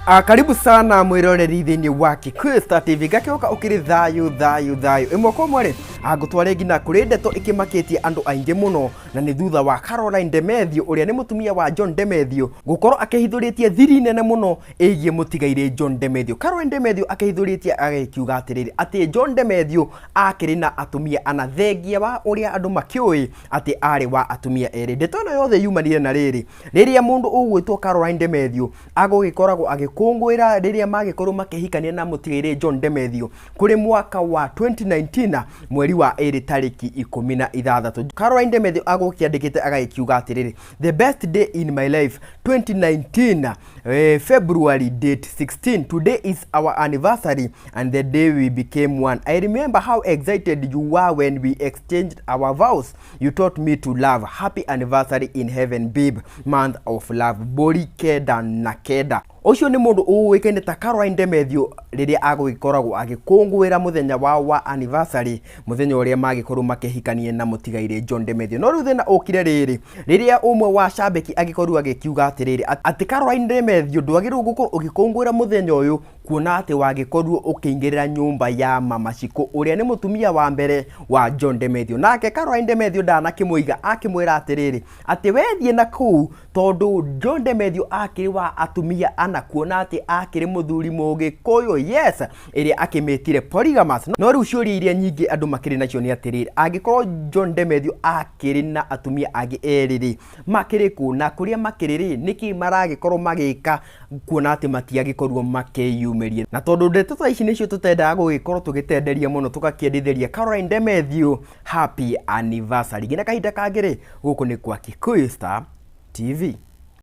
Karibu sana mwiroreri thĩinĩ wa Kikuyu Star TV. Ngakĩhoka ũkĩrĩ thayũ thayũ thayũ. Ĩmwe kwa ĩmwe rĩ, ngũtware nginya kũrĩ ndeto ĩkĩmakĩtie andũ aingĩ mũno, na nĩ thutha wa Caroline Demethio ũrĩa nĩ mũtumia wa John Demethio gũkorwo akĩhithũrĩtie thiri nene mũno ĩgiĩ mũtigairĩ John Demethio. Caroline Demethio akĩhithũrĩtie agĩkiuga atĩrĩrĩ, atĩ John Demethio akĩrĩ na atumia ana, thengia wa ũrĩa andũ makĩũĩ atĩ arĩ wa atumia erĩ. Ndeto ĩno yothe yumanire na rĩrĩ, rĩrĩa mũndũ ũgwĩtwo Caroline Demethio agũgĩkoragwo agĩkũngũĩra rĩrĩa magĩkorwo makĩhikania na mũtigairĩ John Demethio kũrĩ mwaka wa 2019 mweri wa ĩrĩ tarĩki 16. Caroline Demethio agũkĩandĩkĩte agagĩkiuga atĩrĩrĩ, "The best day in my life, 2019 February date 16. Today is our anniversary and the day we became one. I remember how excited you were when we exchanged our vows. You taught me to love. Happy anniversary in heaven, babe. Month of love. Mbũri 99." Ũcio nĩ mũndũ ũĩkaine ta Caroline Demethio rĩrĩa agũgĩkoragwo agĩkũngũĩra mũthenya wao wa anniversary, mũthenya ũrĩa magĩkorwo makĩhikania na mũtigairĩ John Demethio. No rĩu thĩna ũkire rĩrĩ, rĩrĩa ũmwe wa cambĩki agĩkorirwo agĩkiuga atĩrĩrĩ, atĩ Caroline Demethio ndwagĩrĩirwo gũkorwo ũgĩkũngũĩra mũthenya ũyũ, kuona atĩ wagĩkorirwo ũkĩingĩrĩra nyũmba ya Mama Shiko ũrĩa nĩ mũtumia wa mbere wa John Demethio. Nake Caroline Demethio ndanakĩmũiga, akĩmwĩra atĩrĩrĩ, atĩ wethiĩ na kũu, tondũ John Demethio akĩrĩ wa atumia ana, kuona atĩ akĩrĩ mũthuri mũgĩkũyũ, yes, ĩrĩa akĩmĩtire polygamous. No rĩu ciũria iria nyingĩ andũ makĩrĩ nacio nĩ atĩrĩrĩ, angĩkorwo John Demethio akĩrĩ na atumia angĩ erĩ rĩ, makĩrĩ kũ, na kũrĩa makĩrĩ rĩ, nĩkĩ maragĩkorwo magĩka, kuona atĩ matiagĩkorirwo makĩyumĩria? Na tondũ ndeto ta ici nĩcio tũtendaga gũgĩkorwo tũgĩtenderia mũno, tũgakĩendithĩria Caroline Demethio happy anniversary. Nginya kahinda kangĩ rĩ, gũkũ nĩ kwa Kikuyu Star TV.